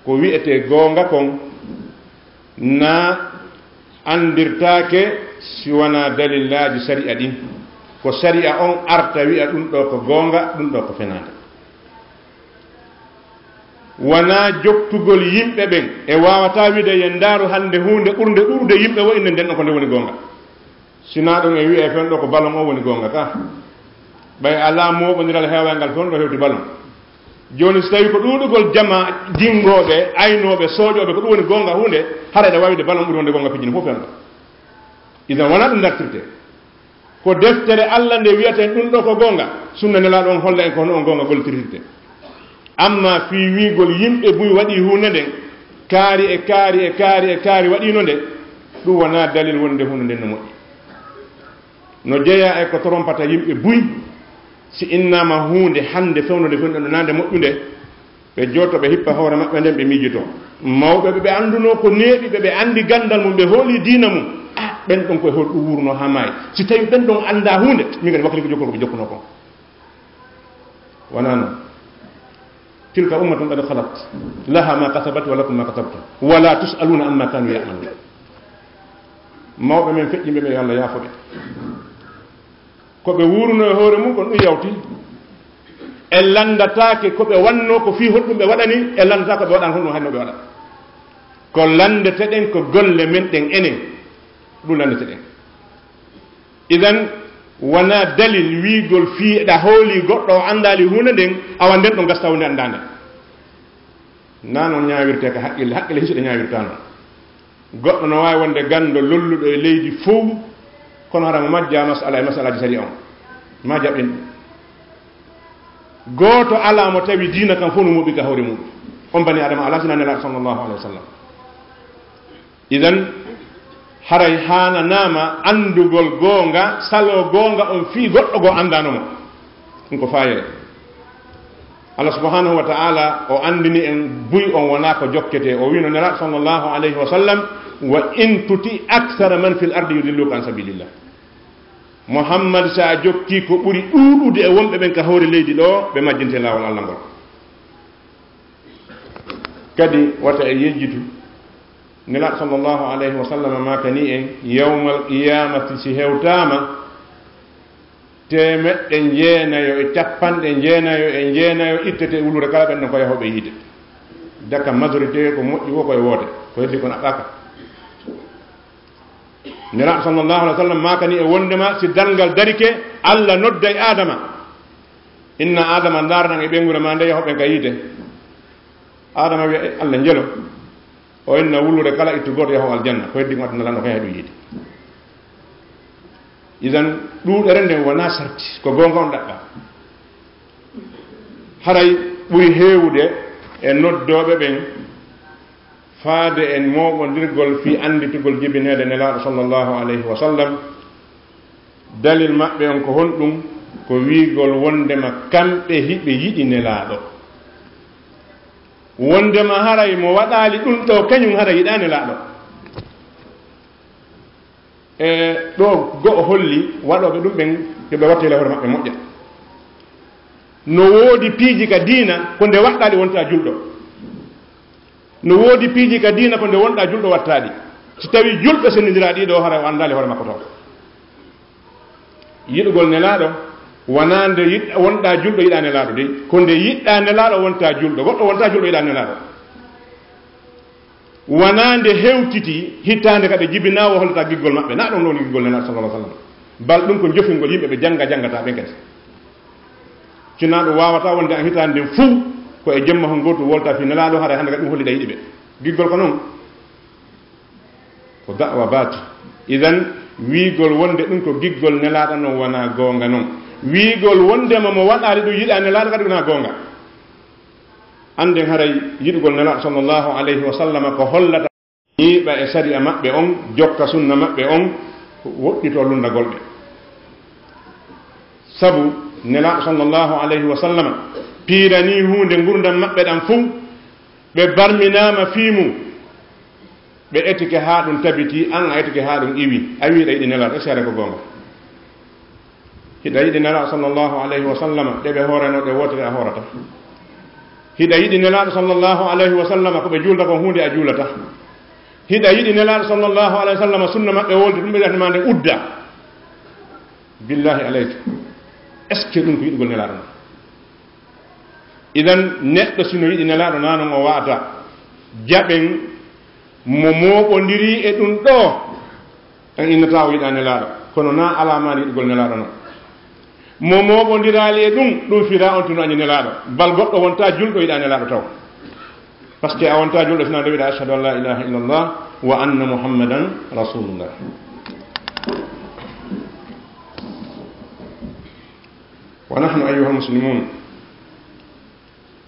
ko wi'etee goonga kon na anndirtaake si wanaa dalillaaji sari'a ɗin. Ko sari'a on arta wi'a ɗum ɗoo ko goonga, ɗum ɗoo ko fenaande. Wanaa jottugol yimɓe ɓen e waawataa wi'de yen ndaaru hannde huunde ɓurnde ɗuuɗude yimɓe wo inne nden ɗon ko nde woni goonga. Sinaa ɗum e wi'a e fen ɗoo ko balon on woni goonga ka. Ɓay alaa mooɓondiral heewaangal toon ɗo hewti balon. Jooni, so tawii ko ɗuuɗugol jama, jinngooɓe, aynooɓe, sooƴooɓe, ko ɗum woni goonga huunde, hara eɗa waawide balon ɓuri wonde goonga pijini fof en ɗo. Idan wonaa ɗum dartirte. Ko deftere Alla nde wiyata en ɗum ɗo ko goonga, sunna Nelaaɗo on holla en ko hono on goonga gollitirte. Amma fii wiigol yimɓe buy waɗii huunde nden, kaari e kaari e kaari e kaari waɗiino nde, ɗum wonaa dalil wonde huunde nden no moƴƴi. No jeyaa e ko torompata yimɓe buy, si innaama huunde hannde fewnunde fewndo ɗo naande moƴƴunde, ɓe jooto, ɓe hippa hoore maɓɓe nden, ɓe miijito. Mawɓe ɓe ɓe anndunoo ko neeɓi, ɓe ɓe anndi ganndal mum, ɓe hoolii diina mum. Ah, ɓen ɗon koye hol ɗum wuurnoo haa maayi? Si tawii ɓen ɗon anndaa huunde, min kadi wakkati ko jokkol ko ɓe jokkunoo kon. Wonaa non. Tilka ummatun qad khalat, laha ma kasabat wa lakum ma kasabtum, wa la tus'aluna amma kanu ya'malun. Mawɓe men feƴƴimɓe ɓe, yo Allah yaafo ɓe. Ko ɓe wuurunoo e hoore mum kon, ɗum yawti. En lanndataake ko ɓe wannoo, ko fii honɗum ɓe waɗani, en lanndataake ko ɓe waɗani honɗum hanno ɓe waɗa. Ko lanndete ɗen ko golle men ɗen enen, ɗum lanndete ɗen. Idan, wonaa dalil wiigol fii eɗa hoolii goɗɗo o anndaali huunde nden, awa nden ɗon gasta huunde anndaande. Naa non ñaawirtee ka haqqille, haqqille hisuɗe ñaawirtaa non. Goɗɗo no waawi wonde ganndo lolluɗo e leydi fow, kono hara mo majjaa masala e masalaaji sariya on, ma jaɓin. Gooto alaa mo tawi diina kan fof no moɓi ka hoore muɗum. On bani Adama alaa sinaa Nelaaɗo sallallahu alaihi wasallam. Idan, haray haananaama anndugol goonga, saloo goonga on fii goɗɗo goo anndaano mo. Ɗum ko faayere. Allah subhanahu wa ta'ala o anndini en buy on wonaa ko jokketee. O wiino Nelaaɗo sallallahu alayhi wa sallam, "Wa in tuti aksara man fil ardi yudilluka an sabilillah." Muhammad, so a jokkii ko ɓuri ɗuuɗude e wonɓe ɓen ka hoore leydi ɗo, ɓe majjinte laawol Allah ngol. Kadi wata e yejjitu, Nelaaɗo sallallahu alayhi wa sallam maakani en, yawmal qiyaamati si hewtaama, teemeɗɗe jeenayo e cappanɗe jeenayo e jeenayo ittete e wuluure kala ɓen ɗon ko yahooɓe yiite. Daka majorité ko moƴƴi wo ko e woote, ko heddi ko naɓɓaaka. Nelaaɗo sallallahu alaihi wa sallam maakani e wondema si darngal darike, Allah nodday Adama. Inna Adama, ndaarnan e ɓeynguure ma nde, yahooɓe ka yiite. Adama wiya, "Eh, Allah njelo." O inna wuluure kala ittu gooto yahoo aljanna, ko heddi ko aduna lan o kay haɗu yiite. Idan, ɗuuɗere nden wonaa sarti, ko goonga on ɗaɓɓa. Haray ɓuri heewude e noddooɓe ɓen faade e mooɓondirgol fii annditugol jibineede Nelaaɗo sallallahu alayhi wa sallam. Dalil maɓɓe on ko honɗum? Ko wiigol wondema kamɓe hiɓe yiɗi Nelaaɗo. Wondema haray mo waɗaali ɗum ɗo, kañum haray yiɗaa Nelaaɗo. E ɗo go'o holli waɗooɓe ɗum ɓen, yo ɓe wattu e hoore maɓɓe moƴƴa. No woodi piiji ka diina, ko nde waɗɗaa ɗi wontaa julɗo. No woodi piiji ka diina, ko nde wonɗaa julɗo wattaa ɗi. Si tawii julɗo senndindiraa ɗii ɗo, haray o anndaali hoore makko taw. Yiɗugol Nelaaɗo, wonaa nde yiɗ-, wonɗaa julɗo yiɗaa Nelaaɗo dey. Ko nde yiɗɗaa Nelaaɗo wontaa julɗo. Goɗɗo wontaa julɗo yiɗaa Nelaaɗo. Wonaa nde hewtiti hitaande ka ɓe jibinaa o hollata giggol maɓɓe. Naa ɗum woni giggol Nelaaɗo sallallahu alaihi wa sallam. Bal ɗum ko jofingol yimɓe ɓe jannga janngataa ɓen kadi. Sinaa ɗum waawataa wonde an hitaande nden fow ko e jemma hon gooto wolta fii Nelaaɗo, haray hannde kadi ɗum holli ɗa yiɗi ɓe. Giggol ko non. Ko da'wa baati. Idan, wiigol wonde ɗum ko giggol Nelaaɗo non wonaa goonga non. Wiigol wondema mo waɗaali ɗum yiɗaa Nelaaɗo kadi wonaa goonga. Annden haray yiɗugol Nelaaɗo sallallahu alayhi wa sallam ko hollata ñiiɓa e sariya maɓɓe on, jokka sunna maɓɓe on, woɗɗitoo lunndagol ɓe. Sabu Nelaaɗo sallallahu alayhi wa sallam piiranii huunde ngurndan maɓɓe ɗan fow, ɓe barminaama fii mum, ɓe etike haa ɗum tabitii, an a etike haa ɗum iwi, a wii ɗa yiɗi Nelaaɗo, est-ce que haray ko goonga? Hiɗa yiɗi Nelaaɗo sallallahu alayhi wa sallam, ɗe ɓe hooranoo ɗe wootere a hoorata. Hiɗa yiɗi Nelaaɗo sallallahu alayhi wa sallam, ko ɓe juulta kon huunde a juulata. Hiɗa yiɗi Nelaaɗo sallallahu alayhi wa sallam, sunna maɓɓe wolde ɗum ɓe wi'ata ma nde udda. Billahi alayka, est-ce que ɗum ko yiɗugol Nelaaɗo non? Idan, neɗɗo si no yiɗi Nelaaɗo, naa non o wa'ata. Jaɓen mo mooɓondirii e ɗum ɗoo. En innataa o yiɗaa Nelaaɗo, kono naa alaamaali yiɗugol Nelaaɗo non. Mo mooɓondiraali e ɗum, ɗum firaa on tino añi Nelaaɗo. Bal goɗɗo wontaa julɗo yiɗaa Nelaaɗo taw. Parce que a wontaa julɗo sinaa nde wiɗaa: "Ashhadu an laa ilaaha illallah wa anna Muhammadan Rasulullah." ونحن أيها المسلمون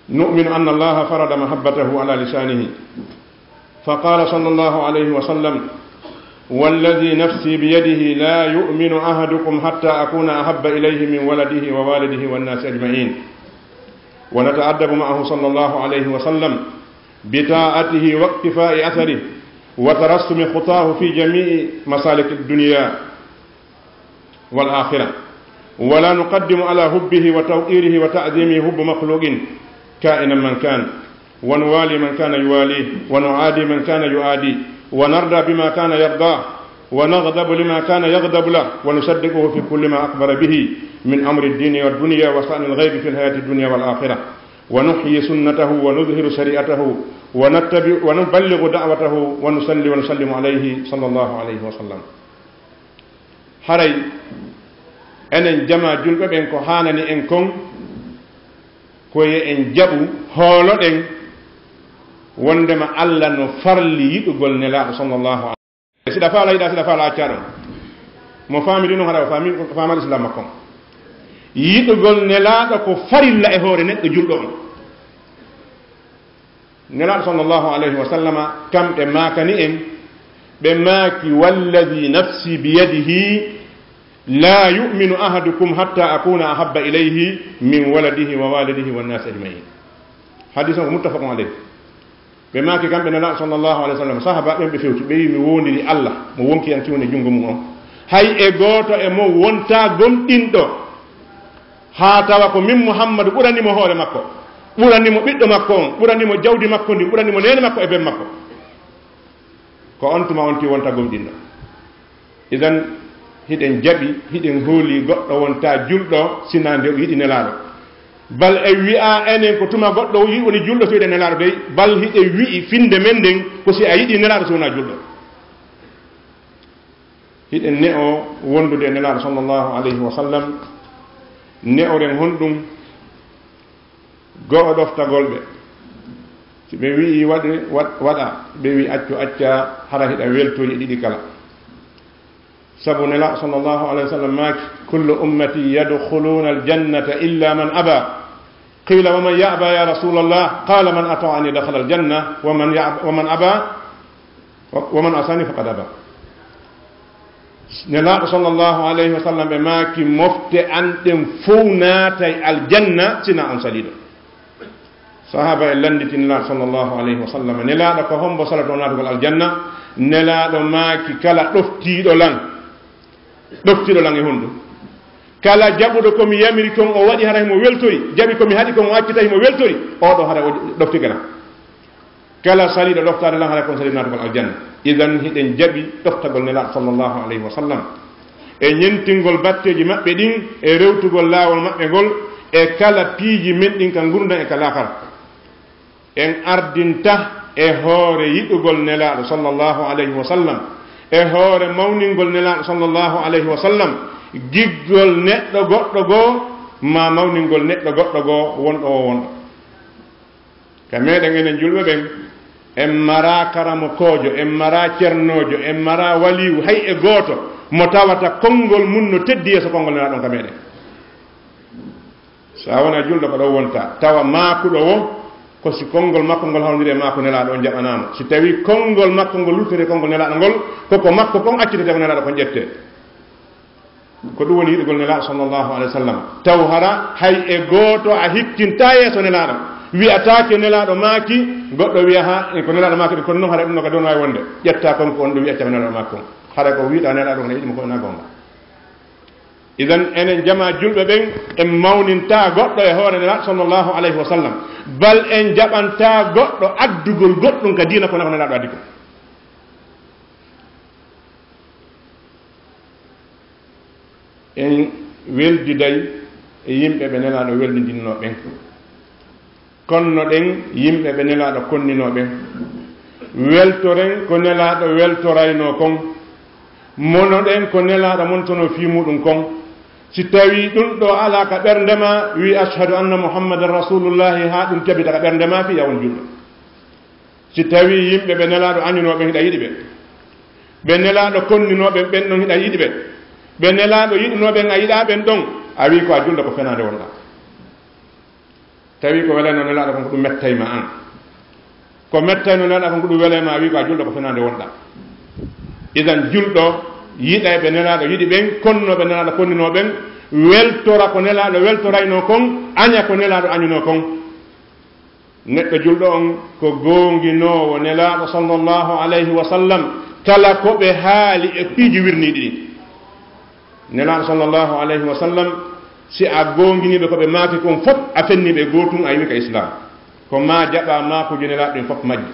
نؤمن أن الله فرض محبته على لسانه، فقال صلى الله عليه وسلم: "والذي نفسي بيده لا يؤمن أحدكم حتى أكون أحب إليه من ولده ووالده والناس أجمعين." ونتأدب معه صلى الله عليه وسلم بطاعته واقتفاء أثره وترسم خطاه في جميع مسالك الدنيا والآخرة، ولا نقدم على حبه وتوقيره وتعظيمه حب مخلوق كائنا من كان، ونوالي من كان يواليه، ونعادي من كان يعاديه، ونرضى بما كان يرضاه، ونغضب لما كان يغضب له، ونصدقه في كل ما أخبر به من أمر الدين والدنيا وشأن الغيب في الحياة الدنيا والآخرة، ونحيي سنته ونظهر شريعته، ونتبع، ونبلغ دعوته، ونصلي ونسلم عليه صلى الله عليه وسلم. Haray enen jamaa julɓe ɓen, ko haanani en kon, ko yo en jaɓu, hooloɗen wondema Alla no farli yiɗugol Nelaaɗo sallallahu alayhi wa sallam. Siɗa faala yiɗa, siɗa faala accaa ɗon. Mo faamiri non, haɗa o faami, faamal Islam makko on. Yiɗugol Nelaaɗo ko farilla e hoore neɗɗo julɗo on. Nelaaɗo sallallahu alayhi wa sallama, kamɓe maakani en, ɓe maaki: "Walladhi nafsi biyadihi, la yu'minu ahadukum hatta akuna ahabba ilayhi min waladihi wa walidihi wan nasi ajma'in." Hadis on ko muttafaqun alayh. Ɓe maaki kamɓe Nelaaɗo sallallahu alayhi wa sallam, sahaba ɓen ɓe fewti, ɓe wi: "Mi wondiri Alla, mo wonki an tiwne junngo mum on. Hay e gooto e mon wontaa gomɗinɗo, haa tawa ko min Muhammadu ɓurani mo hoore makko, ɓurani mo ɓiɗɗo makko on, ɓurani mo jawdi makko ndin, ɓurani mo neene makko e ben makko. Ko on tuma on ti wonta gomɗinɗo." Idan, hiɗen jaɓi, hiɗen hooli goɗɗo wontaa julɗo sinaa nde o yiɗi Nelaaɗo. Bal e wi'a enen ko tuma goɗɗo yi-, woni julɗo so yiɗe Nelaaɗo dey, bal hiɗen wi'i finde men nden ko si a yiɗi Nelaaɗo so wonaa julɗo. Hiɗen ne'o wondude e Nelaaɗo sallallahu alayhi wa sallam, ne'oren honɗum? Go'o ɗoftagol ɓe. Si ɓe wi'i waɗe, waɗ-, waɗa, ɓe wi'i accu, acca, hara hiɗa weltori e ɗiɗi kala. Sabu Nelaaɗo sallallahu alayhi wa sallam maaki: "Kullu ummati yadkhuluna al-jannata illa man aba." Qila: "Wa man ya'ba ya Rasulallah?" Qala: "Man ata'ani dakhala al-janna, wa man ya'ba, wa man aba, wa, wa man asani faqad aba." Nelaaɗo sallallahu alayhi wa sallam ɓe maaki: "Mofte an ɗen fow naatay aljanna, sinaa on saliiɗo." Sahaaba en lannditi Nelaaɗo sallallahu alayhi wa sallam, "Nelaaɗo, ko hombo salato naatugol aljanna?" Nelaaɗo maaki: "Kala ɗoftiiɗo lan." Ɗoftiiɗo lan e honɗum? Kala jaɓuɗo ko mi yamiri kon, o waɗi, hara himo weltori, jaɓi ko mi haɗi kon, o accita, himo weltori, oo ɗoo hara o ɗoftiike lan. Kala saliiɗo ɗoftaade lan, hara kon saliiɗo naatugol aljanna. Idan, hiɗen jaɓi ɗoftagol Nelaaɗo sallallahu alayhi wa sallam, e ñentingol batteeji maɓɓe ɗin, e rewtugol laawol maɓɓe ngol, e kala piiji men ɗin ka ngurndan e ka laakara. En ardinta e hoore yiɗugol Nelaaɗo sallallahu alayhi wa sallam, e hoore mawningol Nelaaɗo sallallahu alayhi wa sallam, giggol neɗɗo goɗɗo goo, maa mawningol neɗɗo goɗɗo goo, wonɗo o wonɗo. Ka meɗen enen julɓe ɓen, en maraa karamokoojo, en maraa cernoojo, en maraa waliyu, hay e gooto mo tawata konngol mun no teddi yeeso konngol Nelaaɗo on ka meɗen. So a wonaa julɗo, ko ɗon wontaa. Tawa maakuɗo wo, ko si konngol makko ngol hawndiri e maaku Nelaaɗo on, jaɓanaa mo. Si tawii konngol makko ngol luttiri e konngol Nelaaɗo ngol, ko ko makko kon accitete, ko Nelaaɗo kon ƴettee. Ko ɗum woni yiɗugol Nelaaɗo sallallahu alayhi wa sallam. Taw hara hay e gooto a hittintaa yeeso Nelaaɗo. Wi'ataake Nelaaɗo maaki, goɗɗo wi'a, haa, ko Nelaaɗo maaki ɗum, kono non hara ɗum no ka doon waawi wonde. Ƴettaa kon ko on ɗum wi'a, acca ko Nelaaɗo maaki kon. Hara ko wi'uɗaa Nelaaɗo on, a yiɗi mo ko wonaa goonga. Idan, enen jamaa julɓe ɓen, en mawnintaa goɗɗo e hoore Nelaaɗo sallallahu alayhi wa sallam. Bal en jaɓantaa goɗɗo addugol goɗɗum ka diina ko wonaa ko Nelaaɗo addi kon. En weldiday e yimɓe ɓe Nelaaɗo weldindinnoo ɓen. Konnoɗen yimɓe ɓe Nelaaɗo konninoo ɓen. Weltoren ko Nelaaɗo weltoraynoo kon. Monoɗen ko Nelaaɗo montonoo fii muuɗum kon. Si tawii ɗum ɗo alaa ka ɓernde ma, wii, "Ashhadu anna Muhammadan Rasulullahi," haa ɗum tabita ka ɓernde ma, fii a won julɗo. Si tawii yimɓe ɓe Nelaaɗo añunoo ɓen, hiɗa yiɗi ɓe, ɓe Nelaaɗo konninoo ɓen, ɓen ɗon hiɗa yiɗi ɓe, ɓe Nelaaɗo yiɗunoo ɓen, a yiɗaa ɓen ɗon, a wii ko a julɗo, ko fenaande wonɗaa. Tawi ko welayno Nelaaɗo kon, ko ɗum mettay ma an. Ko mettayno Nelaaɗo kon, ko ɗum welay ma, a wii ko a julɗo, ko fenaande wonɗaa. Idan julɗo yiɗay ɓe Nelaaɗo yiɗi ɓen, konnoo ɓe Nelaaɗo konninoo ɓen, weltora ko Nelaaɗo weltoraynoo kon, aña ko Nelaaɗo añunoo kon. Neɗɗo julɗo on ko goonginoowo Nelaaɗo sallallahu alayhi wa sallam, kala ko ɓe haali e piiji wirniiɗi ɗin. Nelaaɗo sallallahu alayhi wa sallam, si a goonginiiɓe ko ɓe maaki kon fof, a fenniiɓe gootun, a iwi ka Islaam. Ko maa jaɓaa maakuuji Nelaaɗo ɗin fof majji.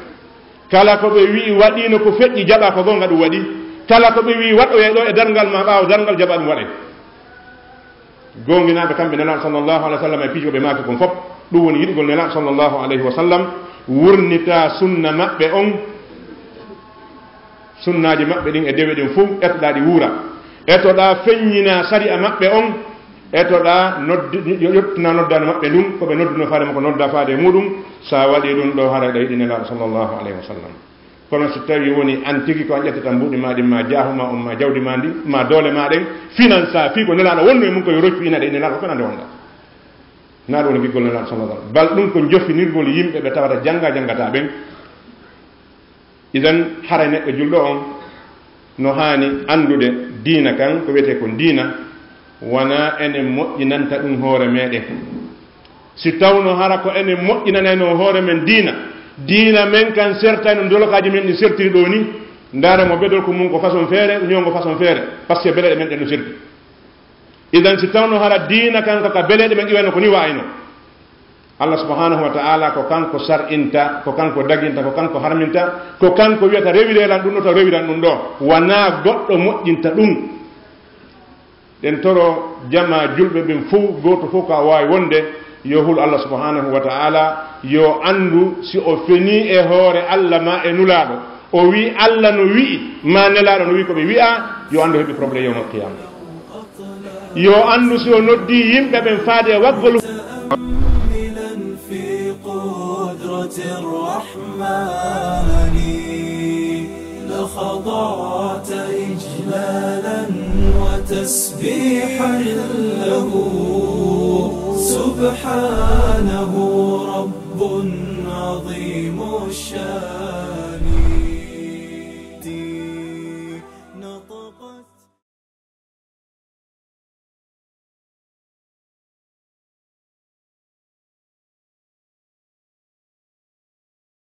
Kala ko ɓe wi'i waɗiino ko feƴƴi, jaɓaa ko goonga ɗum waɗi. Kala ko ɓe wi'i waɗoyee ɗo e darngal ma, ɓaawo darngal, jaɓaa ɗum waɗay. Goonginaaɓe kamɓe Nelaaɗo sallallahu alayhi wa sallam e piiji ko ɓe maaki kon fof, ɗum woni yiɗugol Nelaaɗo sallallahu alayhi wa sallam, wurnita sunna maɓɓe on, sunnaaji maɓɓe ɗin e dewe ɗin fof, etoɗaa ɗi wuura. Etoɗaa feññina sari'a maɓɓe on, etoɗaa noddi-, yottina noddaandu maɓɓe ndun, ko ɓe noddunoo faade makko nodda faade e muuɗum, so a waɗii ɗum ɗo, haray ɗa yiɗi Nelaaɗo sallallahu alayhi wa sallam. Kono so tawii woni an tigi ko an ƴettata mbuuɗi maa ɗin, maa jaahu maa on, maa jawdi maa ndin, maa doole maa ɗen, finansa fii ko Nelaaɗo wonno e mun ko yo roccu ina ɗe, Nelaaɗo ko fenaande wonɗaa. Naa ɗum woni giggol Nelaaɗo sallallahu alayhi wa sallam. Bal ɗum ko jofinirgol yimɓe ɓe tawata jannga janngataa ɓen. Idan, haray neɗɗo julɗo on no haani anndude diina kan, ko wiyetee kon diina, wanaa enen moƴƴinanta ɗum hoore meɗen. Si tawno hara ko enen moƴƴinanayno hoore men diina, diina men kan sertayno dolokaaji men ɗi sertiri ɗoo ni, ndaara mo bedol ko mun ko façon feere, ñoongo façon feere, parce que beleɗe men ɗen no serti. Idan si tawno hara diina kan ko ka beleɗe men iwayno ko ni wa'ayno. Allah subhanahu wa ta'ala ko kanko sar'inta, ko kanko daginta, ko kanko harminta, ko kanko wiyata rewiree lan ɗum ɗo, taw rewiran ɗum ɗo. Wanaa goɗɗo moƴƴinta ɗum. Ɗen toro jamaa julɓe ɓen fow, gooto fow ko a waawi wonde, yo hul Allah subhanahu wa ta'ala, yo anndu si o fenii e hoore Allah maa e Nulaaɗo, o wi'i Allah no wi'i, maa Nelaaɗo no wi'i ko ɓe wi'a, yo anndu heɓi problème yawmal qiyama. Yo anndu si o noddii yimɓe ɓen faade e waggol. متأملا في قدرة الرحمن لخضعت إجلالا وتسبيحا له. سبحانه رب عظيم الشان.